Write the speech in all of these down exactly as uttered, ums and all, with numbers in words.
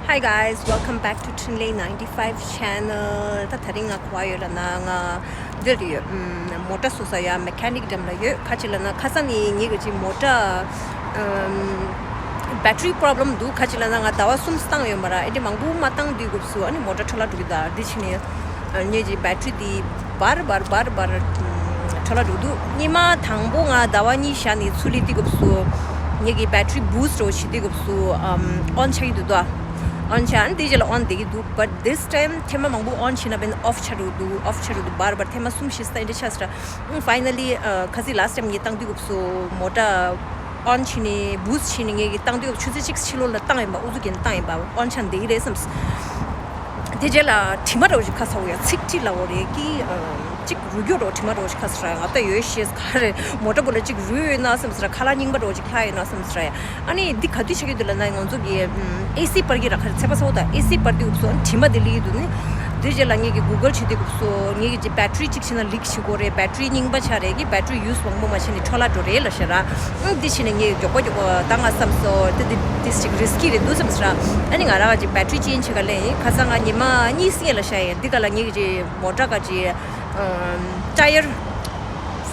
Hi guys, welcome back to Trinley ninety-five channel. ད་དེ་རིང་ང་ག་པར་ཡོད་ལབ་ན་ང་འདིར་ཡོད། ཨམ། མོ་ཊ་བཟོ་ས་ཡ་མེ་ཀ་ནིག་འགྲམ་ལ་ཡོད། ག་ཅི་ལབ་ན་ཁ་སང་ནས་ངེད་ཀྱི་མོ་ཊ་ཨམ། battery problem འདུག་ག་ཅི་ལབ་ན་ང་ཟླ་བ་གསུམ་བཏང་ཡོད་མ་ར། ཨེ་འདྲ་མང་པོ་མ་བཏང་དུས་སྐབས་སུ་ཨ་ནི་མོ་ཊ་འཕྲོ་བརླག་འགྲོ་གི་ད། འདི་ཕྱིན་ནས་ངེད་ཀྱི་battery འདི་བར་བར་བར་བར་འཕྲོ་བརླག་འགྲོ་འདུག་ཉི་མ་དང་པོ་ང་ཟླ་བ་གཉིས་བཞག་ནས་ཚུར་སླེབས་དུས་སྐབས་སུ་ངེད་ཀྱི་battery boost འདྲ་བོ་བྱེད་དུས་སྐབས་སུ་ཨམ། on ཆགས་ཀྱི་འདུག་ད། on ཆགས། ཨ་ནི་དེ་རྗེས་ལ་on བསྡད་ཀྱི་འདུག but this time ཐེངས་མ་མང་པོ་on བྱས་ན་བན་off ཆགས་འགྲོ་འདུག off ཆགས་འགྲོ་འདུག་བར་བར་ཐེངས་མ་གསུམ་བཞི་ཙམ་འདྲ་ཆགས་སོང་ར། finally ཨ། ཁ་སང་last time ངས་བཏང་དུས་སྐབས་སུ་མོ་ཊ་on བྱས་ནས་boost བྱས་ནས་ངས་ཀྱི་བཏང་དུས་སྐབས་ཆུ་ཚོད་གཅིག་ཕྱི་ལོགས་ལ་བཏང་ཡིན་པ། ཨུ་ཚུགས་བརྒྱབ་ནས་བཏང་ཡིན་པ། on ཆགས་བསྡད་ཀྱི་རེད་བསམས། དེ་རྗེས་ལ་དྲི་མ་འདྲ་བོ་ཞིག་ཁ་ཚ་བོ་ཡ་ཚིག་དྲི་ལབ་དགོས་རེད་ཀི། ཨ། གཅིག་རུལ་རྒྱུ་འདྲ་བོ་དྲི་མ་འདྲ་བོ་ཞིག་ཁ་ཚ་ར། ང་ད་ཡོད་ཤེས་ག་རེ་མོ་ཊ་བུ་ལ་གཅིག་རུལ་ཡོད་ན་བསམས་ར། ཁ་ལག་རྙིང་པ་འདྲ་བོ་ཞིག་ལྷག་ཡོད་ན་བསམས་ར། ཨ་ནི་འདི་ག་དུས་ཆགས་ཀྱི་འདུག་ལབ་ན་ང་ཚོ་གི་ཨམ། ཨེ་སི་སྤར་གྱི་ར། ཁ་ཚད་པ་ཚ་བོ་དང་ཨེ་སི་སྤར་དུས་སྐབས་སུ་ཨ་ནི་དྲི་མ་དེ་སླེབས་ཀྱི་འདུག་ནི། དེ་རྗེས་ལ་ངེད་ཀྱི་Google བྱེད་དུས་སྐབས་སུ་ངེད་ཀྱི་ཅིག་battery གཅིག་བྱས་ན་leak བྱེད་དགོས་རེད། battery རྙིང་པ་ཆགས་རེད་ཀི། battery use མང་པོ་མ་བྱས་ནས་འཕྲོ་བརླག་འགྲོ་རེད་ལབ་ཤག་ར། ཨང་འདི་བྱས་ནས་ངས་མགྱོགས་པོ་མགྱོགས་པོ་ད་ང་བསམ་སོང་། དེ་དེ་དེ་ཅིག་risky རེད་འདུག་བསམ་སོང་ར། ཨ་ནི་ང་རང་གི་battery change བྱེད་ག་ལེན་ཡིན། ཁ་སང་ང་ཉི་མ་གཉིས་སྔོན་ལ་བཞག་ཡིན། འདི་ག་ལ་ངེད་ཀྱི་མོ་ཊ་ག་ཅིག་ཨམ། tyre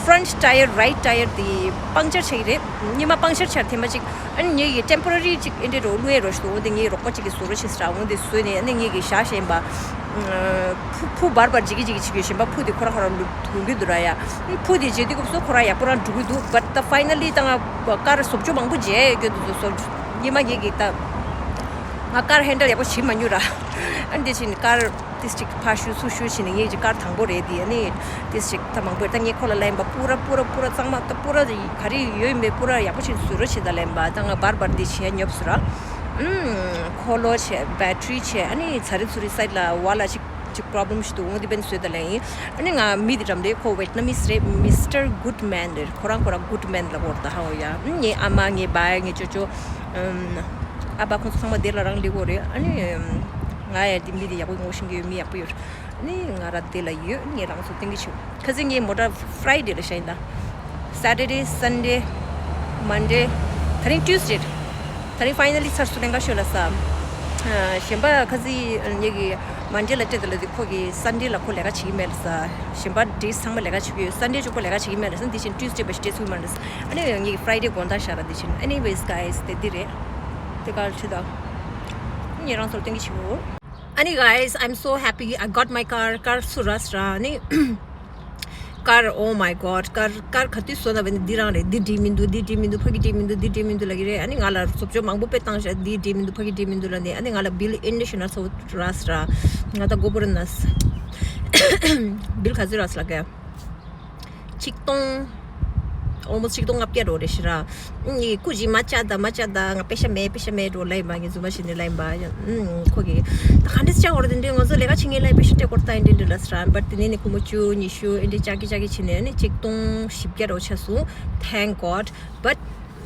front tyre right tyre དེ་puncture ཆགས་ཀྱི་རེད། ཉི་མ་puncture ཆགས་ཐེངས་མ་གཅིག་ཨ་ནི་ངེད་ཀྱི་temporary གཅིག་ཨེ་འདྲའི་རོགས་བླུགས་ཡས་རོགས་ཞིག་འདུག་འོ་དེ་ངའི་རོགས་པ་གཅིག་གིས་བཟོ་རོགས་བྱས་ཟེར། འོ་དེ་བཟོས་ནས་ཨ་ནི་ངེད་ཀྱི་བཞག་བཞིན་པ། ཕུ་ཕུ་བར་བར་འཇིག་གི་འཇིག་གི་བྱེད་ཀྱི་ཡོད། གཞན་པ་ཕུ་དེ་ཁོ་རང་ཁོ་རང་ལུས་ཐུང་གི་འདུག་ར་ཡ། ཕུ་དེ་བྱེད་དུས་སྐབས་སུ་ཁོ་རང་ཡག་པོ་རང་འགྲོ་གི་འདུག but the finally ད་ང་ཀར་བཟོ་བཅོས་མང་པོ་བྱས་ཡོད་འདུག་བཟོ་བཅོས་ཉི་མ་ངེད་ཀྱིས་ད་ང་ཀར་handle ཡག་པོ་བྱེད་མ་མྱོང་ར། ཨ་ནི་དེ་བྱས་ནས་ཀར། ཏིས་ཅིག་ཕར་བཤུ་ཚུར་བཤུ་བྱས་ནས་ངེད་ཀྱི་ཀར་དང་པོ་རེད་དེ། ཨ་ནི་ཏིས་ཅིག་ད་མང་པོ་རེད། ད་ངས་ཁོ་ལ་ལབ་ཡིན་པ། པུ་ར་པུ་ར་པུ་ར་གཙང་མ་ད་པུ་ར་ག་རེ་ཡོད་ཡིན་པས་པུ་ར་ཡག་པོ་ཞིག་བཟོ་རོགས་བྱེད་ད་ལབ་ཡིན་པ། ད་ང་བར་བར་འདི་བྱས་ཉོབ་སོང་ར། ཨུམ། འཁོར་ལོ་བྱས། battery བྱས། ཨ་ནི་ཚ་རི་ཚུ་རི་side ལ་བ་ལ་ཅིག་ཅིག་problem ཞིག་འདུག་འོ་དེ་བན་བཟོས་ད་ལབ་ཡིན། ཨ་ནི་ང་མི་དེ་འགྲམ་རེད། ཁོ་Vietnamese རེད། Mister Goodman རེད། ཁོ་རང་ཁོ་རང་Goodman ལབ་དགོས་རེད་ད་ཧ་འོ་ཡ། ཨུམ། ངའི་ཨ་མ་ངའི་བ་ངའི་ཅོ་ཅོ། ཨུམ། ཨ་ཕ་ཁོང་ཚོ་ཚང་མ་དེ་ལ་རང་སླེབས་དགོས་རེད། ཨ་ནི་ང་ཡ་དེ་མི་དེ་ཡག་པོ་ངོ་ཤེས་ཀྱི་ཡོད། མི་ཡག་པོ་ཡོད། ནི་ང་ར་དེ་ལ་ཡོད། ངས་རང་ཚོར་སྟོན་གྱི་ཆུ། ཁ་སང་ངའི་མོ་ཊ་Friday ལ་བཞག་ཡིན་ད། Saturday, Sunday, Monday, ད་རིང་Tuesday རེད། ད་རིང་finally ཚར་སོང་། ལེན་ག་ཤོད་ལ་ས། ཨ། གཞན་པ་ཁ་སང་ངེད་ཀྱི་Monday ལ་སྤྲད་ད་ལ་དེ་ཁོ་གི་Sunday ལ་ཁོ་ལས་ཀ་བྱེད་ཀྱི་མེད་ལ་ས། གཞན་པ་days ཚང་མ་ལས་ཀ་བྱེད་ཀྱི་ཡོད། Sunday གཅིག་པོ་ལས་ཀ་བྱེད་ཀྱི་མེད་ལ་ས། འདི་བཞིན་Tuesday བ་ཞིག་སྤྲད་ཚུལ་མ་རེད་ས། ཨ་ནི་ངེད་ཀྱི་Friday དགོང་དག་བཞག་ར། འདི་བཞིན། Anyways guys དེ་འདི་རེད། དེ་ག་ལ་ཁྲིད་ད། ངས་རང་ཚོར་སྟོན་གྱི་ཆུ། ཨ་ནི་guys, I'm so happy. I got my car. ཀར་ཚུར་རག་སོང་ར། ཨ་ནི་ཀར། Oh my God. ཀར་ཀར་ག་དུས་བཟོ་ན་བས་ནི་འདི་རང་རེད། འདི་འགྲིག་མི་འདུག་འདི་འགྲིག་མི་འདུག་ཕ་གི་འགྲིག་མི་འདུག་འདི་འགྲིག་མི་འདུག་ལབ་ཀྱི་རེད། ཨ་ནི་ང་ལ་བཟོ་བཅོས་མང་པོ་དཔེ་བཏང་ཤག་འདི་འགྲིག་མི་འདུག་ཕ་གི་འགྲིག་མི་འདུག་ལབ་ནས། ཨ་ནི་ང་ལ་བིལ་ཨིན་ཌི་ཤི་ན་ཚོ་རག་སོང་ར། ང་ད་གོ་པོ་རེ་ན་བིལ་ག་ཚོད་རག་སོང་ལབ་ཀྱི། ཆིག་སྟོང་། almost ཆིག་སྟོང་ལྔ་བརྒྱ་འགྲོ་རེད་ཤི་ར། ཨུ། ངས་སྐུ་མཁྱེན་མ་བཅག་ད་མ་བཅག་ད། ང་པེ་ཤ་མེད་པེ་ཤ་མེད་འགྲོ་ལབ་ཡིན་པ། ངས་རྫུན་མ་བྱས་ནས་ལབ་ཡིན་པ། ཨུ། ཁོ་གིས་ད་ག་འདྲས་བཅག་དགོས་རེད། དེ་འདྲས་ང་ཚོ་ལས་ཀ་བྱེད་མཁན་ལ་པེ་ཤ་སྤྲད་དགོས་རེད་ད། ཡིན་འདྲ་འདྲ་ལབ་སོང་ར། བཊ་དེ་ནས་ནི་སྒོར་མོ་བཅུ་ཉི་ཤུ་ཨེ་འདྲས་བཅག་གི་བཅག་གི་བྱས་ནས་ནི་ཆིག་སྟོང་བཞི་བརྒྱ་འགྲོ་ཆགས་སོང་། Thank God. But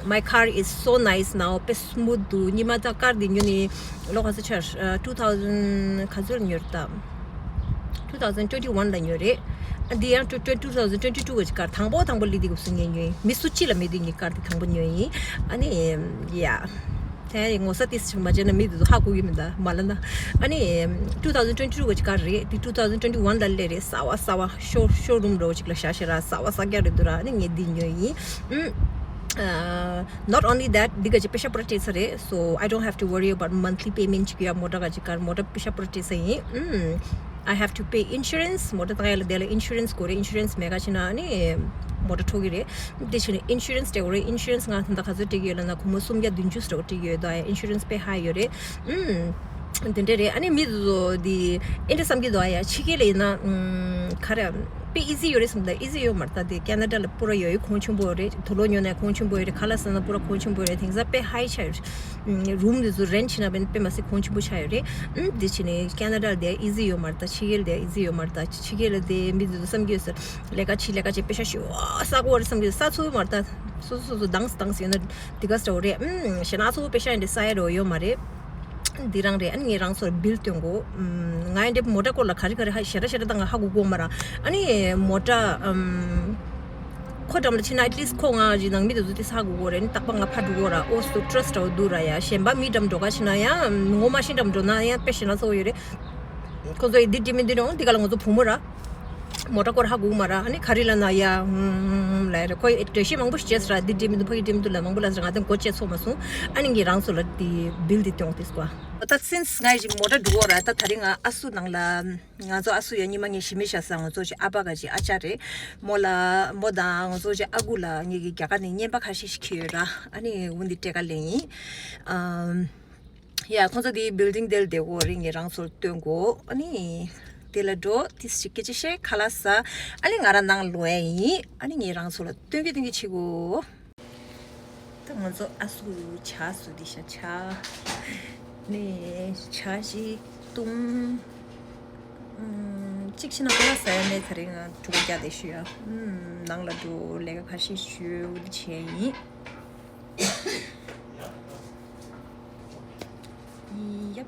my car is so nice now. དཔེ་smooth འདུག་ཉི་མ་ད་ཀར་འདི་ཉོས་ནས་ལོ་ག་ཚོད་ཆགས། ཨ། two thousand ག་ཚོད་ལ་ཉོས་རེད་ད། two thousand twenty one ལ་ཉོས་རེད། ཨ། འདི་ཡང་two two thousand twenty two གི་ཀར། དང་པོ་དང་པོ་སླེབས་དུས་སྐབས་སུ་ངས་ཉོས་ཡིན། མི་སུ་གཅིག་ལ་མེད་དུས་ངས་ཀར་འདི་དང་པོ་ཉོས་ཡིན། ཨ་ནི། ཡ། དེ་ངོ་ཚ་ཏིས་ཅིག་མ་བྱས་ན་མི་འདི་ཚོ་ཧ་གོ་གི་མི་འདུག་མ་ལབ་ན། ཨ་ནི། two thousand twenty two གི་ཀར་རེད། འདི་two thousand twenty one ལ་སླེབས་རེད། གསར་བ་གསར་བ། ཤོ་ཤོ་རུམ་འདྲ་བོ་ཅིག་ལ་བཞག་ཤག་ར། གསར་བ་གསར་རྒྱག་རེད་འདུག་ར། ཨ་ནི་ངས་འདི་ཉོས་ཡིན། ཨུམ། ཨ། Not only that, འདི་ག་ཅིག་པེ་ཤ་པུ་ར་སྤྲད་ཚར་རེད། So I don't have to worry about monthly payment ཅིག་ཡ། མོ་ཊ་ག་ཅིག་ཀར་མོ་ཊ་པེ་ཤ་པུ་ར་སྤྲད་ཚར་ཡིན། ཨུམ། I have to pay insurance. མོ་ཊ་བཏང་ཡ་ལ་དེ་ལ་ཨིན་ཤུ་རན་སི་དགོས་རེད། ཨིན་ཤུ་རན་སི་མེད་ག་ཕྱིན་ན་ནི་མོ་ཊ་འཕྲོག་གི་རེད། དེ་ཕྱིན་ཨིན་ཤུ་རན་སི་སྤྲད་དགོས་རེད། ཨིན་ཤུ་རན་སི་ང་ད་ལྟ་ག་ཚོད་སྤྲད་ཀྱི་ཡོད་ལབ་ན་སྒོར་མོ་སུམ་བརྒྱ་བདུན་ཅུ་ཙམ་སྤྲད་ཀྱི་ཡོད། ད་ཡ་ཨིན་ཤུ་རན་སི་དཔེ་ཧའི་ཡོད་རེད། ཨུམ། དེ་འདྲ་རེད། ཨ་ནི་མི་ཚོ་འདི་ཨེ་འདྲ་བསམ་གྱི་འདུག་ཨ་ཡ། ཕྱི་རྒྱལ་ལ་ཡིན་ན་ཨུམ། ག་རེ་དཔེ་ཨི་ཛི་ཡོད་རེད་བསམ། ད་ཨི་ཛི་ཡོད་མ་རེད། ད་དེ་ཁེ་ན་ཌ་ལ་པུ་ར་ཡོད་ཡོད་གོང་ཆེན་པོ་ཡོད་རེད། དུག་ལོག་ཉོ་ན་གོང་ཆེན་པོ་ཡོད་རེད། ཁ་ལག་ཟ་ན་པུ་ར་གོང་ཆེན་པོ་ཡོད་རེད། དེང་སང་དཔེ་ཧའི་ཆགས་ཡོད་རེད། རུམ་འདི་ཚོ་རེན་ཊི་བྱེད་ན་དཔེ་དཔེ་མ་སྲིད་གོང་ཆེན་པོ་ཆགས་ཡོད་རེད། ཨུམ། དེ་ཕྱིན་ནས་ཁེ་ན་ཌ་ལ་དེ་ཨི་ཛི་ཡོད་མ་རེད། ད་ཕྱི་རྒྱལ་ལ་དེ་ཨི་ཛི་ཡོད་མ་རེད། ད་ཕྱི་རྒྱལ་ལ་དེ་མི་འདི་ཚོ་བསམ་གྱི་ཡོད་ས་རེད། ལས་ཀ་བྱེད་ལས་ཀ་བྱེད་པེ་ཤ་ཤོར་བ་ས་གོ་བ་རེད་བསམ་གྱི་ཡོད། ས་ཚུགས་མ་རེད། ད་སོ་སོ་སོ་སོ་དྭངས་སུ་དྭངས་སུ་ཡོད་ན་འདི་ག་ས་འདྲ་བོ་རེད། ཨུམ། ཞེ་ན་ཚུགས་པེ་ཤ་ཡིན་དེ་ས་ཡ་འདྲ་བོ་ཡོད་མ་རེད། འདི་རང་རེད། ཨ་ནི་ངས་རང་ཚོར་བིལ་སྟོན་གོ། ཨུམ། ང་ཡི་འདྲེ་མོ་ཊ་སྐོར་ལ་ག་རེ་ག་རེ་ཧ་ཞེ་དྲག་ཞེ་དྲག་ད་ང་ཧ་གོ་གོ་མ་ར། ཨ་ནི་མོ་ཊ་ཨུམ། ཁོ་འགྲམ་ལ་ཕྱིན་ན་at least ཁོ་ང་རི་ནང་མི་དེ་ཚོ་དེ་ཧ་གོ་གོ་རེད། ནི་རྟག་པ་ང་ཕ་འགྲོ་གོ་ར། ཨོ་སོ་ཊྲ་སི་ཊི་འདྲ་བོ་འདུག་ར་ཡ། གཞན་པ་མི་འགྲམ་འགྲོ་ག་ཕྱིན་ན་ཡང་ངོ་མ་ཤེས་འགྲམ་འགྲོ་ན་ཡང་དཔེ་ཞེ་ན་ཚོ་ཡོད་རེད། ཁོ་ཚོ་ཡི་འདི་འགྲིག་མི་འདི་རུང་འདི་ག་ལ་ང་ཚོ་བུ་མོ་ར། མོ་ཊ་སྐོར་ཧ་གོ་མ་ར། ཨ་ནི་ག་རི་ལ་ན་ཡ་ཧུམ་ཧུམ་ཧུམ་ལ་རེད། ཁོ་འགྲེལ་བཤད་མང་པོ་ཞིག་བྱས་ར། འདི་འགྲིག་མི་འདུག་ཕ་གི་འགྲིག་མི་འདུག་ལ་མང་པོ་ལ་ཟེར། ང་དེ་མགོ་བཅད་ཚོ་མ་སོང་། ཨ་ནི་ངས་རང་ཚོ་ལ་དེ་བིལ་དེ་སྟོན་དེ་སྐོར། ད་སིནས་ང་ཡི་མོ་ཊ་འགྲོ་གོ་ར། ད་ད་རིང་ང་ཨ་སུ་ནང་ལ། ང་ཚོ་ཨ་སུ་ཡ་ཉི་མ་ངས་ཞི་མི་ཤ་ས་ང་ཚོ་ཅི་ཨ་ཕ་ག་ཅི་ཨ་ཅག་རེད། མོ་ལ་མོ་དང་ང་ཚོ་ཅི་ཨ་ཁུ་ལ་ངེད་ཀྱི་རྒྱ་གར་ནས་རྔན་པ་ཁ་ཤས་ཤིག་ཁྱེར་ཡོད་ར། ཨ་ནི་འུ་འདི་སྤྲད་ག་ལེན་ཡིན། ཨམ། ཡ་ཁོང་ཚོ་དེ་བིལ་ཌིང་དེ་ལ་བསྡད་གོ་རེད། ངས་རང་ཚོར་སྟོན་གོ། ཨ་ནི་དེ་ལ་འགྲོ་དེ་ཞིག་སྐད་ཆ་བཤད་ཁ་ལག་ཟ། ཨ་ནི་ང་རང་ནང་ལོག་ཡ་ཡིན། ཨ་ནི་ངས་རང་ཚོ་ལ་སྟོན་གི་སྟོན་གི་བྱེད་གོ། ད་ང་ཚོ་ཨ་སུ་ཇ་བཟོ་དེ་ཤ་ཇ། ནས་ཇ་ཞིག་བཏུང་། ཨམ། གཅིག་ཕྱིན་ན་ཁ་ལག་ཟ་ཡ་མེད། ད་རིང་ང་ཕྲུ་གུ་རྒྱག་དེ་ཤི་ཡ། ཨམ། ནང་ལ་འགྲོ་ལས་ཀ་ཁ་ཤས་ཞུ་བྱས་ཡིན། ཡབ།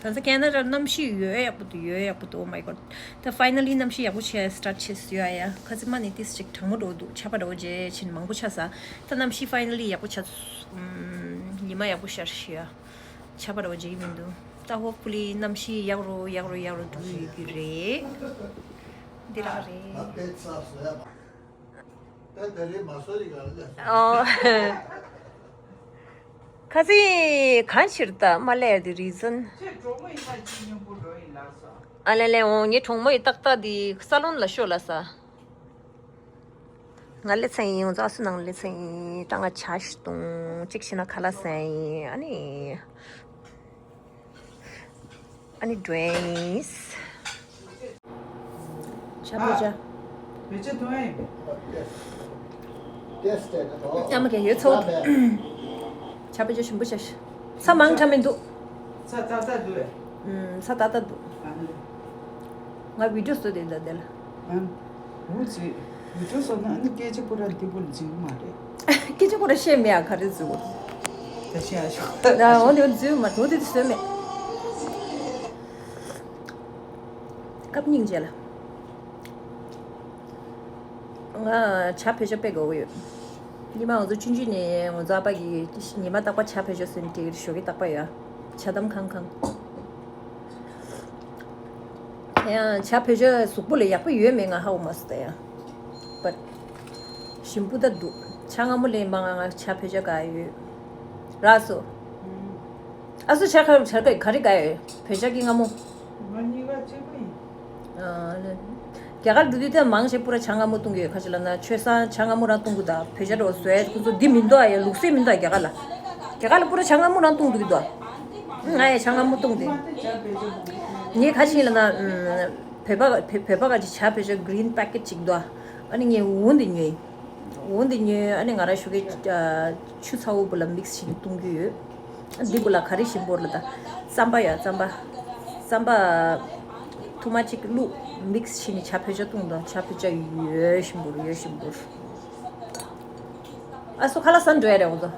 ད་ས་ཁེ་ན་ཌ་གནམ་གཤིས་ཡོད་ཡག་པོ་འདུག་ཡོད་ཡག་པོ་འདུག Oh my god. ད་ཕའི་ནལ་ལི་གནམ་གཤིས་ཡག་པོ་ཆགས་སི་ཊར་ཊི་བྱས་ཡོད་ཡ། ཁ་ཚིག་མ་ནི་ཏིས་ཅིག་གྲང་མོ་འགྲོ་འདུག་ཆར་པ་འགྲོ་རྗེས་ཕྱིན་མང་པོ་ཆགས་ས། ད་གནམ་གཤིས་ཕའི་ནལ་ལི་ཡག་པོ་ཆགས། ཨམ། ཉི་མ་ཡག་པོ་ཤར་ཤི་ཡ། ཆར་པ་འགྲོ་རྗེས་མི་འདུག་ད་ཧོབ་ཕུ་ལི་གནམ་གཤིས་ཡག་རུ་ཡག་རུ་ཡག་རུ་འགྲོ་ཡོད་ཀྱི་རེད། འདི་རང་རེད། ཨོ། ཁ་སང་གང་ཕྱིར་ད་མ་སླེབས་དེ་རི་ཛོན། ཨ་ལེ་ལེ་འོང་། ངའི་གྲོགས་མོ་ཡི་ཏག་ཏག་དེ་ས་ལོན་ལ་ཤོག་ལ་ས། ང་སླེབས་ཚར་ཡིན། ང་ཚོ་ཨ་སུ་ནང་སླེབས་ཚར་ཡིན། ད་ང་ཇ་ཞིག་བཏུང་། གཅིག་བྱས་ན་ཁ་ལག་ཟ་ཡིན། ཨ་ནི། ཨ་ནི་ཌི་རིངས། ཇ་བོད་ཇ། བོད་ཇ་འཐུང་ཡ་ཡིན་པས། ཨ་མ་གས་ཡོད་ཚོད། ཇ་བོད་ཇ་ཞིམ་པོ་ཆགས་ཤག་ཚྭ་མང་དྲགས་མི་འདུག་ཚྭ་ཏག་ཏག་འདུག་བས། ཨུམ། ཚྭ་ཏག་ཏག་འདུག་ཨ་ནི། ང་བི་ཌིའོ་བཟོ་དེ་འདྲ་དེ་ལ། ཨ། འུ་ཚོས་བི་ཌིའོ་བཟོ་ན་ཨ་ནི་སྐད་ཆ་པོ་ར་འདི་པོ་ལ་འཛུལ་མ་རེད། སྐད་ཆ་པོ་ར་བཤད་མེད་ཨ། ག་རེ་འཛུལ་བ། ད་བཤད་ཨ་ཤོག་ད་འོ་དེ་འཛུལ་མ་འགྲོ་དེ་དུ་བཟོས་མེད། སྐབས་སྙིང་རྗེ་ལ། ང་ཇ་བོད་ཇ་དཔེ་དགའ་བོ་ཡོད། ཉི་མ་ང་ཚོ་ཆུང་ཆུང་ནས་ང་ཚོ་ཨ་ཕ་གིས་ཉི་མ་རྟག་པར་ཇ་བོད་ཇ་བཟོས་ནས་སྤྲད་ཀྱི་རེད། ཞོགས་ཀས་རྟག་པར་ཡ། ཇ་དམ་ཁང་ཁང་། ཡང་ཇ་བོད་ཇ་གཟུགས་པོ་ལ་ཡག་པོ་ཡོད་མེད་ང་ཧ་གོ་མ་སོང་ད་ཡ། But ཞིམ་པོ་ད་འདུག་ཇ་མངར་མོ་ལས་མང་ང་ཇ་བོད་ཇ་དགའ་ཡོད། རག་སོ། ཨ་སོ་ཇ་ག་ཇ་ག་ག་རེ་དགའ་ཡོད། བོད་ཇ་གི་མངར་མོ། ང་གཉིས་ཀ་གཅིག་པ་ཡིན། ཨ་ལེ། རྒྱ་གར་འགྲོ་དུས་དེ་མང་ཆེ་པོ་ར་ཇ་མངར་མོ་བཏུང་གི་ཡོད། ག་ཅི་ལབ་ན་ཆོས་སང་ཇ་མངར་མོ་རང་བཏུང་གི་འདུག་བོད་ཇ་འགྲོ་བཟོས་ཁོ་ཚོ་འདི་མི་འདུག་ཨ་ཡ། ལུགས་སྲོལ་མི་འདུག་ཨ། རྒྱ་གར་ལ། རྒྱ་གར་ལ་པུ་ར་ཇ་མངར་མོ་རང་བཏུང་འདུག་གི་འདུག་ང་ཡ་ཇ་མངར་མོ་བཏུང་དེ། ངས་ག་ཅི་ལབ་ན། བོད་པ་བོད་པ་ག་ཅི་ཇ་བོད་ཇ་green packet་ཅིག་འདུག་ཨ་ནི་ངས་འོ་འདི་ཉོས། འོ་འདི་ཉོས། ཨ་ནི་ང་རང་ཞོགས་ཀས་ཆུ་ཚ་བོ་བུ་ལ་མིག་སི་བྱས་ནས་བཏུང་གི་ཡོད། འདི་བུ་ལ་ག་རེ་ཞིམ་པོ་རེད་ད། རྩམ་པ་ཡ་རྩམ་པ། རྩམ་པ་ཐུར་མ་གཅིག་བླུགས། མིག་སི་བྱས་ནས་ཇ་བོད་ཇ་བཏུང་དང་། ཇ་བོད་ཇ་ཡོད་ཞིམ་པོ་རེད། ཡོད་ཞིམ་པོ་རེད། ཨ་སོ་ཁ་ལག་ཟ་འགྲོ་ཡ་རེད་འོ་ཚོ།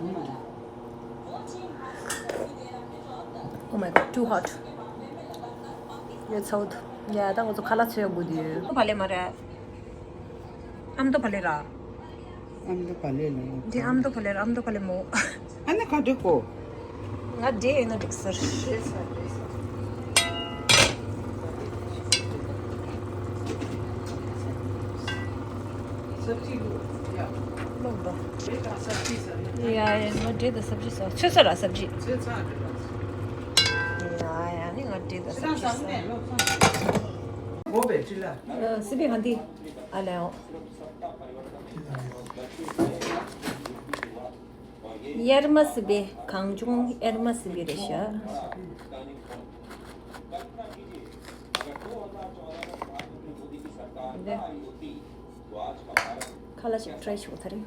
Oh my god, too hot. ཡོད་ཚ་བོ་འདུག་ཡ་ད་འོ་ཚོ་ཁ་ལག་ཚོས་དགོས་དུས་ཡོད། ཨ་མདོ་བ་ལས་ལ། ཨ་མདོ་བ་ལས་ར། འདི་ཨ་མདོ་བ་ལས་ར། ཨ་མདོ་བ་ལས་མོ། ཨ་ནི་ག་འདྲ་གོ། ང་འདྲེ་ཡོད་ན་འགྲིག་ཟེར། ལོག་འགྲོ། ཡ་ཡ་ང་འདྲེ་དང་སབ་ཇི་ཟ། ཚོད་ཚོད་ར་སབ་ཇི། ཡ་ཡ་ནི་ང་འདྲེ་དང་སབ་ཇི་ཟ། སི་པི་གང་དེ། ཨ་ལེའོ། ཡར་མ་སི་པི། གངས་ལྗོངས་ཡར་མ་སི་པི་རེད་ཤག་ཁ་ལག་ཅིག་ཊི་རའི་བྱེད་དགོས་ད་རེད།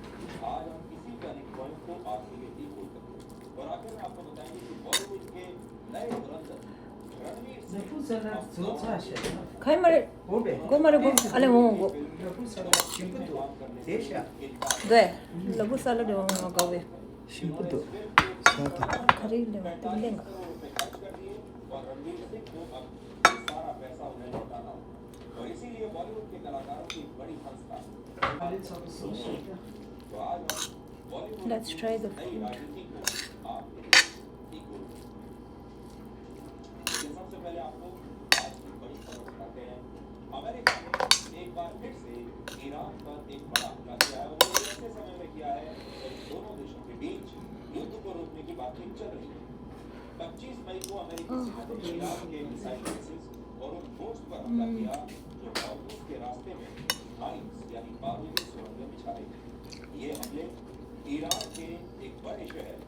ག་ཡི་མ་རེད། གོ་མ་རེད་གོ། ཨ་ལེ་འོང་གོ། འདོད། ལ་ཕུག་ས་ལ་འདྲ་བ་ང་དགའ་བས། ཞིམ་པོ་འདུག་ས་དང་། ག་རེ་ལེ་བ་ཏུ་ལེང་ག། Let's try the food.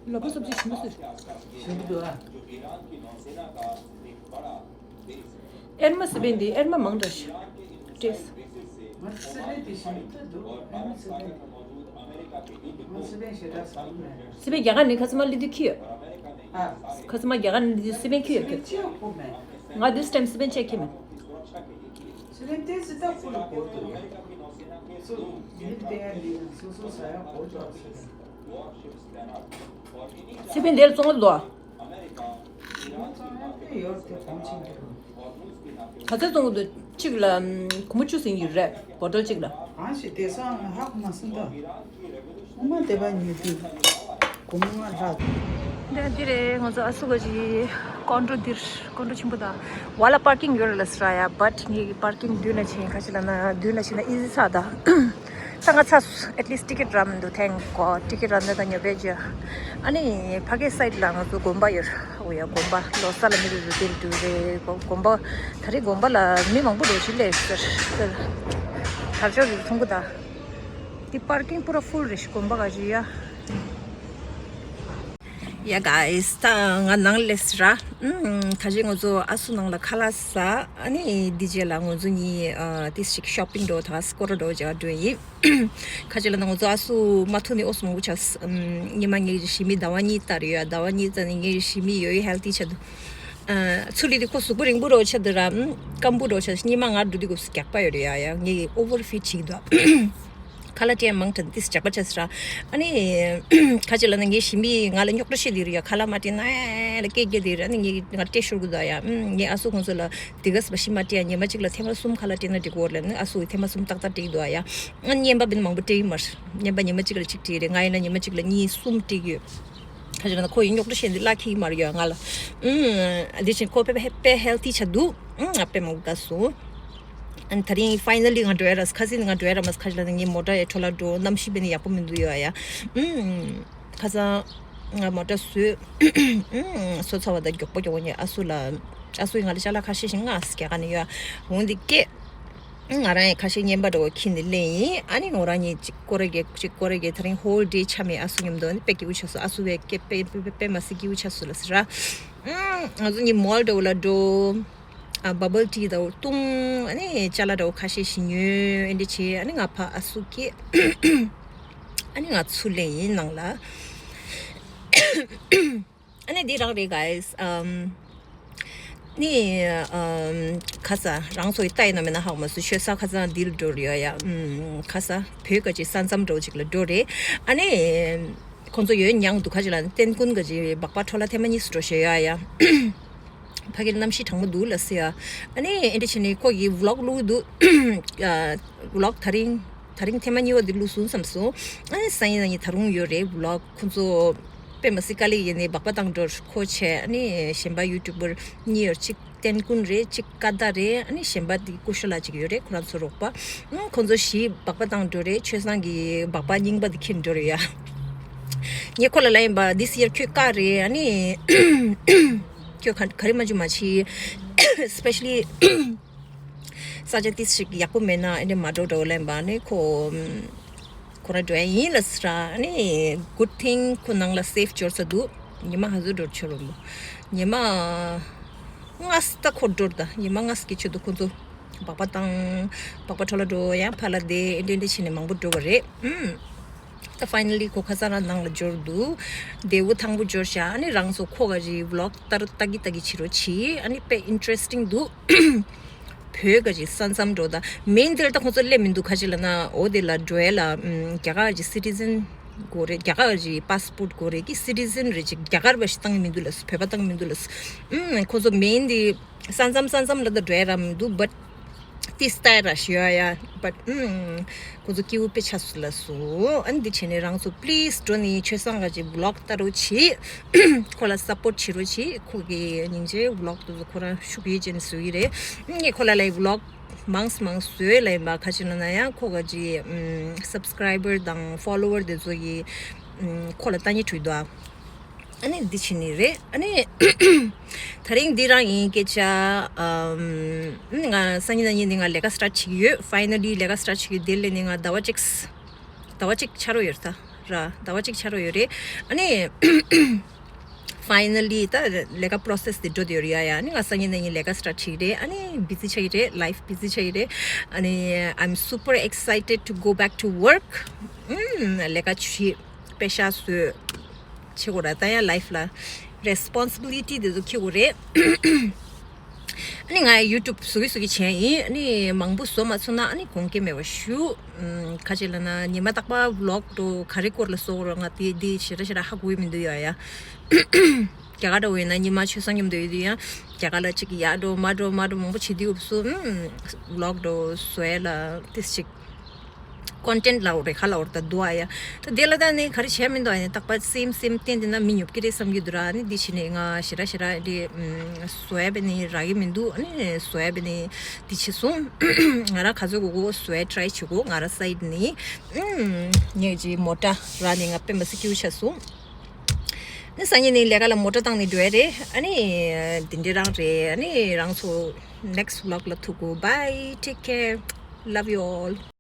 ལོ་པོ་སོབ་ཅིག་ཞིམ་པོ་ཟོས། ཞིམ་པོ་འདུག་ཨ། ཨེར་མ་སི་པན་འདི་ཨེར་མ་མང་དྲགས་ཤིག་ཏེས། ང་སི་པན་འདི་ཞིམ་པོ་འདུག་ཨེར་མ་སི་པན། ང་སི་པན་ཞེ་དྲག་ཟ་གི་མེད། སི་པན་རྒྱ་གར་ནས་ཁ་སང་མ་ལི་དུ་ཁྱི་ཡོད། ཨ། ཁ་སང་མ་རྒྱ་གར་ནས་སི་པན་ཁྱི་ཡོད་ཁྱི། སི་པན་ཅི་ཡང་ཁུག་མེད། ང་this time སི་པན་ཅི་ཡང་ཁྱི་མེད། སི་པན་ཏོག་ཙམ་ལྟ་ཁུ་ལ་གོ་འདུག་ཡ། སོ་མི་དེ་ཡ་འདི་ཡང་སོ་སོ་ཟ་ཡ་གོ་འདུག་སི་པན། སི་པན་དེར་བཙོང་གི་འདུག་ཨ། ང་ཚོ་ཡ་དེ་ཡོད་དེ་གོང་ཆེན་འདུག་ག་ཚོད་བཙོང་གི་འདུག་གཅིག་ལ་ཨམ་སྒོར་མོ་བཅུ་ཟིན་གྱི་རེད། བོ་ཊལ་གཅིག་ལ། གང་ཞིག་དེ་སང་ཧ་གོ་མ་སོང་ད། ངོ་མ་དེ་བ་ཉོས་དུས་སྒོར་མོ་ལྔ་ལྷག་འདུག་དེ་དེ་རེད། ང་ཚོ་ཨ་སུ་ག་ཅིག་ཀོན་ཌོ་འདིར་ཀོན་ཌོ་ཆེན་པོ་དང་བ་ལ་པར་ཀིང་ཡོད་རེད་ལ་ཟེར་ཡ། བཊ་ངེད་ཀྱི་པར་ཀིང་མདུན་ལ་ཕྱིན། ག་ཅི་ལབ་ན་མདུན་ལ་ཕྱིན་ན་ཨི་ཛི་ཚ་ད། ད་ང་ཚ་སོང་། at least ticket རག་མི་འདུག་ཐེངས་གོ་ཊི་ཀེཊ་རག་མི་འདུག་ད་ཉོ་བས་བརྗོད། ཨ་ནི་ཕ་གི་སའིཌ་ལ་ང་ཚོ་དགོན་པ་ཡོད་རེད། འོ་ཡ་དགོན་པ་ལོ་གསར་ལ་མི་རེ་རེ་དེར་འདུག་རེད། དགོན་པ་ད་རེས་དགོན་པ་ལ་མི་མང་པོ་འགྲོ་ཞིག་སླེབས་ཟེར་ཟེར། དར་ལྕོག་རེ་མཐོང་གི་ད། འདི་པར་ཀིང་པུ་ར་ཧྥུལ་རེད་ཤག་དགོན་པ་ག་ཅིག་ཡ། Yeah guys, ད་ང་ནང་སླེབས་ར། ཨུམ། ད་ཅི་ང་ཚོ་ཨ་སུ་ནང་ལ་ཁ་ལག་ཟ། ཨ་ནི་འདི་རྗེས་ལ་ང་ཚོ་གཉིས་ཨ་ཏིས་ཅིག་ཤོ་པིང་འགྲོ་དང་སྐོར་ར་འགྲོ་བྱ་འགྲོ་ཡིན། ཁ་ཅིག་ལ་ན་ང་ཚོ་ཨ་སུ་མ་ཐུག་ནི་ཨོ་སུ་མང་པོ་ཆགས། ཨུམ། ཉི་མ་ངའི་ཞི་མི་ཟླ་བ་གཉིས་ལྟར་ཡོད། ཟླ་བ་གཉིས་ཙམ་ནི་ངའི་ཞི་མི་ཡོད་ཧེལ་ཐི་ཆགས་འདུག་ཨ་ཚུར་ལི་དི་ཁོ་གཟུགས་པོ་རིང་པོ་རོ་ཆགས་འདུག་ར། ཨུམ། སྐམ་པོ་རོ་ཆགས། ཉི་མ་ང་འགྲོ་དུས་སྐབས་སུ་རྒྱགས་པ་ཡོད་རེད་ཡ། ཡ་ངའི་ཨོ་ཝར་ཕིཊ་བྱེད་ཀྱི་འདུག་ཁ་ལག་སྤྲད་མང་དྲགས་ཏིས་ཇག་པ་ཆགས་སི་ར། ཨ་ནི་ཁ་ཅིག་ལ་ན་ངའི་ཞི་མི་ང་ལ་རྙོག་དྲ་བཤད་དེ་རེད་ཡ། ཁ་ལག་མ་སྤྲད་ན་ལ་སྐད་རྒྱག་དེ་རེད། ཨ་ནི་ངས་ང་སྤྲད་ཤོར་གི་འདུག་ཡ། ཨུམ། ངས་ཨ་སུ་ཁོང་ཚོ་ལ་དེ་ག་སི་བ་ཤི་མ་སྤྲད་ཡ། ཉི་མ་གཅིག་ལ་ཐེངས་མ་གསུམ་ཁ་ལག་སྤྲད་ན་འགྲིག་གི་རེད་ལབ་ནི་ཨ་སུ་ཐེངས་མ་གསུམ་ཏག་ཏག་སྤྲད་ཀྱི་འདུག་ཡ། ཨ་ནི་བརྙན་པ་བི་ན་མང་པོ་སྤྲད་ཀྱི་མ་རེད། བརྙན་པ་ཉི་མ་གཅིག་ལ་གཅིག་སྤྲད་རེད། ང་ཡིན་ན་ཉི་མ་གཅིག་ལ་གཉིས་གསུམ་སྤྲད་ཀྱི་ཡོད། ཁ་ཅིག་ལ་ན་ཁོ་ཡི་རྙོག་དྲ་བཤད་འདི་བརླག་ཁྱི་མ་རེད་ཡ་ང་ལ། ཨུམ། དེ་བཞིན་ཁོ་དཔེ་དཔེ་ཧེལ་ཐི་ཆགས་འདུག་ཨུམ། ང་དཔེ་མང་པོ་དགའ་སོང་། ཨ་ནི་ད་རིང་ཕའི་ནལ་ལི་ང་འགྲོ་ཡ་ར། ཁ་སང་ང་འགྲོ་ཡ་ར་མ་ཁ་ཅིག་ལ་ན་ངའི་མོ་ཊ་ཡ་འཕྲོ་བརླག་འགྲོ། གནམ་གཤིས་དཔེ་ནི་ཡག་པོ་མི་འདུག་ཡོད་ཡ། ཨུམ། ཁ་སང་ང་མོ་ཊ་བཟོས། ཨུམ། བཟོས་ཚར་བ་དང་མགྱོགས་པོ་མགྱོགས་པོ་ངས་ཨ་སུ་ལ། ཨ་སུ་ཡིས་ང་ལ་ཅ་ལག་ཁ་ཤས་ཤིག་མངགས་སི་རྒྱ་གར་ནས་ཡོད། འོང་འདི་སྐད། ང་རང་ཡང་ཁ་ཤས་བརྙན་པ་འདྲ་བོ་ཁྱེར་ནས་ལེན་ཡིན། ཨ་ནི་ང་རང་གཉིས་གཅིག་སྐོར་ར་རྒྱག་གཅིག་སྐོར་ར་རྒྱག་ད་རིང་ཧོལ་ཌེ་འཆམ་ཡིན། ཨ་སུ་མཉམ་དུ། ཨ་ནི་དཔེ་སྐྱིད་པོ་ཆགས་སོང་། ཨ་སུ་བས་སྐད་དཔེ་དཔེ་དཔེ་དཔེ་མ་སྲིད་སྐྱིད་པོ་ཆགས་སོང་ལ་ཟེར་ར། ཨུམ། ང་ཚོ་གཉིས་མོལ་འདྲ་བོ་ལ་འགྲོ། ཨ་བ་བལ་ཊི་འདྲ་བོ་བཏུང་། ཨ་ནི་ཅ་ལག་འདྲ་བོ་ཁ་ཤས་ཤིག་ཉོས། ཨེ་འདྲ་བྱས། ཨ་ནི་ང་ཕ་ཨ་སུ་སྐད། ཨ་ནི་ང་ཚུར་ལེན་ཡིན་ནང་ལ། ཨ་ནི་འདི་རང་རེད་guys། ཨམ། ནི་ཨམ། ཁ་ས་རང་ཚོ་ཡི་ལྟ་ཡིན་ན་མེད་ན་ཧ་གོ་མ་སོང་། ཤོད་ས་ཁ་སང་འདིར་འགྲོ་རེད་ཡ། ཡ། ཨམ། ཁ་ས་བོད་ག་ཅིག་ས་མཚམས་འགྲོ་ཅིག་ལ་འགྲོ་རེད། ཨ་ནི་ཁོང་ཚོ་ཡོད་མྱངས་འདུག་ཁ་ཅིག་ལ་ནི་ཏན་ཀུན་ག་ཅིག་སྦག་སྦག་འཕྲོ་ལ་ཐེངས་མ་གཉིས་སུ་འགྲོ་ཤེས་ཡ་ཡ། ཕ་གིར་གནམ་གཤིས་གྲང་མོ་འདུག་ལ་ཟེར་ཡ། ཨ་ནི་ཨེ་འདྲ་བྱས་ནས་ཁོ་ཡི་vlog བླུགས་འདུག་ཨ་vlog ད་རིང་ད་རིང་ཐེངས་མ་གཉིས་པ་འདི་བླུགས་སོང་བསམ་སོང་། ཨ་ནི་སང་ཉིན་གནངས་ཉིན་ད་རུང་ཡོད་རེད་vlog ཁོང་ཚོ། དཔེ་མ་སྲིད་དཀའ་ལས་ཡིན་ནི་སྦག་སྦག་བཏང་འགྲོ་ཁོ་བྱས། ཨ་ནི་གཞན་པ་ཡུ་ཊུབ་པར་གཉིས་ཡོད། གཅིག་ཏན་ཀུན་རེད། གཅིག་ཀ་ད་རེད། ཨ་ནི་གཞན་པ་འདི་ཀུ་ཤ་ལ་གཅིག་ཡོད་རེད། ཁོ་རང་ཚོ་རོགས་པ། ཨང་། ཁོང་ཚོ་བཞི་སྦག་སྦག་བཏང་འགྲོ་རེད། ཆོས་བཟང་གི་སྦག་སྦག་རྙིང་པ་འདི་ཁྱེར་འགྲོ་རེད་ཡ། ངས་ཁོ་ལ་ལབ་ཡིན་པ། this year ཁྱོད་བཀག་རེད། ཨ་ནི་ཁྱོད་ག་ག་རེ་མ་བྱུང་མ་བྱེད། especially ས་ཆ་ཏིས་ཤིག་ཡག་པོ་མེད་ན་ཨེ་འདྲ་མ་འགྲོ་འགྲོ་ལབ་པ། ཨ་ནི་ཁོ་ཁོ་རང་འགྲོ་ཡ་ཡིན་ལ་ཟེར། ཨ་ནི་good thing ཁོ་ནང་ལ་སེབ་འབྱོར་ས་འདུག་ཉི་མ་ག་ཚོད་འགྲོ་ཆོག་རུང་ཉི་མ་ལྔ་ཙམ་ད་ཁོ་འགྲོ་ད། ཉི་མ་ལྔ་ཙམ་གྱི་ཆེད་དུ་ཁོ་ཚོ་སྦག་སྦག་བཏང་། སྦག་སྦག་འཕྲོ་ལ་འགྲོ། ཡང་ཕར་ལ་བསྡད། ཨེ་འདྲ་ཨེ་འདྲ་བྱས་ནས་མང་པོ་འགྲོ་བ་རེད། ཨུམ། ད་finally ཁོ་ཁ་སང་རང་ནང་ལ་འབྱོར་འདུག་བདེ་པོ་ཐང་པོ་འབྱོར་ཤག་ཨ་ནི་རང་ཚོ་ཁོ་ག་ཅིག་vlog ལྟར་ལྟ་གི་ལྟ་གི་བྱེད་རོགས་གྱིས། ཨ་ནི་དཔེ་interesting འདུག་བོད་ག་ཅིག་ས་མཚམས་འགྲོ་ད། མེན་དེར་ད་ཁོང་ཚོ་སླེབས་མི་འདུག་ག་ཅིག་ལབ་ན་འོ་དེ་ལ་འགྲོ་ཡ་ལ་ཨུམ་རྒྱ་གར་གྱི་citizen དགོས་རེད། རྒྱ་གར་གྱི་passport དགོས་རེད་གི། citizen རེད་ཅིག་རྒྱ་གར་པ་ཞིག་བཏང་གི་མི་འདུག་ལབ། བོད་པ་བཏང་གི་མི་འདུག་ལབ། ཨུམ། ཁོང་ཚོ་མེན་དེ་ས་མཚམས་ས་མཚམས་ལ་ད་འགྲོ་ཡ་རག་མི་འདུག but ཏི་སྟའི་ར་ཞུ་ཡ་ཡ། བཊ་ཨུམ། ཁོ་ཚོ་སྐྱིད་པོ་དཔེ་ཆ་སུ་ལ་སུ། ཨ་ནི་འདི་བྱས་ནས་རང་ཚོ་པི་ལི་སི་འགྲོ་ནི་ཆོས་བཟང་ག་ཅིག་བི་ལོག་ལྟ་རོགས་བྱེད། ཁོ་ལ་སབ་པོར་བྱེད་རོགས་བྱེད། ཁོ་གི་སྙིང་རྗེ་བི་ལོག་དེ་ཚོ་ཁོ་རང་ཤུགས་ཡོད་ཅན་བཟོ་གི་རེད། ངས་ཁོ་ལ་ལའི་བི་ལོག་མང་སུ་མང་སུ་བཟོས་ལ་ཡིན་པ། ཁ་ཅིག་ལ་ན་ཡང་ཁོ་ག་ཅིག་ཨུམ། སབ་སི་ཀ་རའི་བར་དང་ཕོ་ལོ་ཝར་དེ་ཚོ་གི་ཨུམ། ཁོ་ལ་ལྟ་ཉེ་འཁྲུལ་འདུག་ཨ། ཨ་ནི་འདི་བྱེད་ནི་རེད། ཨ་ནི་དེ་རིང་འདི་རང་ཡིན་སྐད་ཆ། ཨམ། ང་སང་ཉིན་གནངས་ཉིན་ནི་ང་ལས་ཀ་སི་ཊར་ཊི་བྱེད་ཀྱི་ཡོད། ཕའི་ནལ་ལི་ལས་ཀ་སི་ཊར་ཊི་བྱེད་ཀྱི། དེ་ལས་ནི་ང་ཟླ་བ་གཅིག་ཟླ་བ་གཅིག་ཆ་རོགས་ཡོད་རེད་ད་ར། ཟླ་བ་གཅིག་ཆ་རོགས་ཡོད་རེད། ཨ་ནི་ཕའི་ནལ་ལི་ད་ལས་ཀ་པོ་རོ་སེ་སི་དེ་འགྲོ་བསྡད་ཡོད་རེད་ཡ་ཡ། ཨ་ནི་ང་སང་ཉིན་གནངས་ཉིན་ལས་ཀ་སི་ཊར་ཊི་བྱེད་ཀྱི་རེད། ཨ་ནི་བི་ཟི་ཆགས་ཀྱི་རེད། ལའིཕ་བི་ཟི་ཆགས་ཀྱི་རེད། ཨ་ནི་I'm super excited to go back to work. ཨུམ། ལས་ཀ་བྱེད། པེ་ཤ་བཟོས། བྱེད་དགོས་ར། ད་ཡང་ལའིཕ་ལ་རེ་སི་པོན་སི་བི་ལི་ཊི་དེ་ཚོ་འཁྱེར་དགོས་རེད། ཨ་ནི་ང་ཡུ་ཊུབ་བཟོ་གི་བཟོ་གི་བྱས་ཡིན། ཨ་ནི་མང་པོ་བཟོ་མ་ཚུགས་ན་ཨ་ནི་དགོངས་འགལ་མེད་པ་ཞུ། ཨུམ། ཁ་ཅིག་ལ་ན་ཉི་མ་རྟག་པར་བི་ལོག་འགྲོ་ག་རེ་སྐོར་ལ་བཟོ་དགོས་ར། ང་དེ་དེ་ཞེ་དྲག་ཞེ་དྲག་ཧ་གོ་གི་མི་འདུག་ཡ་ཡ། རྒྱ་གར་འདྲ་བོ་ཡིན་ན་ཉི་མ་ཆོས་བཟང་མཉམ་དུ་ཡོད་དུས་ཡང་རྒྱ་གར་ལ་ཅིག་ཡར་འགྲོ་མར་འགྲོ་མར་འགྲོ་མང་པོ་བྱེད་དུས་སུ། ཨུམ། བི་ལོག་འགྲོ་བཟོ་ཡ་ལ་ཏིས་ཅིག་ཀོན་ཊེན་ཊི་ལབ་རེད་ག་ལབ་རེད་ད་འདུག་ཨ་ཡ། ད་དེ་ལ་ད་ནི་ག་རེ་བྱས་མི་འདུག་ཨ་ནི་རྟག་པར་སེམ་སེམ་བསྟན་དེ་ན་མི་ཉོབ་ཀི་རེད་བསམ་གྱི་འདུག་ར། ཨ་ནི་འདི་བྱས་ནས་ང་ཞེ་དྲག་ཞེ་དྲག་རེད། ཨུམ། བཟོ་ཡ་བས་ནི་རག་གི་མི་འདུག་ཨ་ནི་བཟོ་ཡ་བས་ནི་འདི་བྱས་སོང་། ང་རང་ག་ཚོད་དགོས་དགོས་བཟོ་ཡ་ཊི་རའི་བྱེད་དགོས། ང་རང་སའིཌ་ནི། ཨུམ། ངས་ཀྱི་མོ་ཊ་ར་ནི་ང་དཔེ་མ་སྲིད་སྐྱིད་པོ་ཆགས་སོང་། ནི་སང་ཉིན་ནི་ལས་ཀ་ལ་མོ་ཊ་བཏང་ནི་འགྲོ་ཡ་རེད། ཨ་ནི་འདི་འདྲ་རང་རེད། ཨ་ནི་རང་ཚོ་ནེག་སི་ཊི་བི་ལོག་ལ་ཐུག་གོ། Bye, take care, love you all.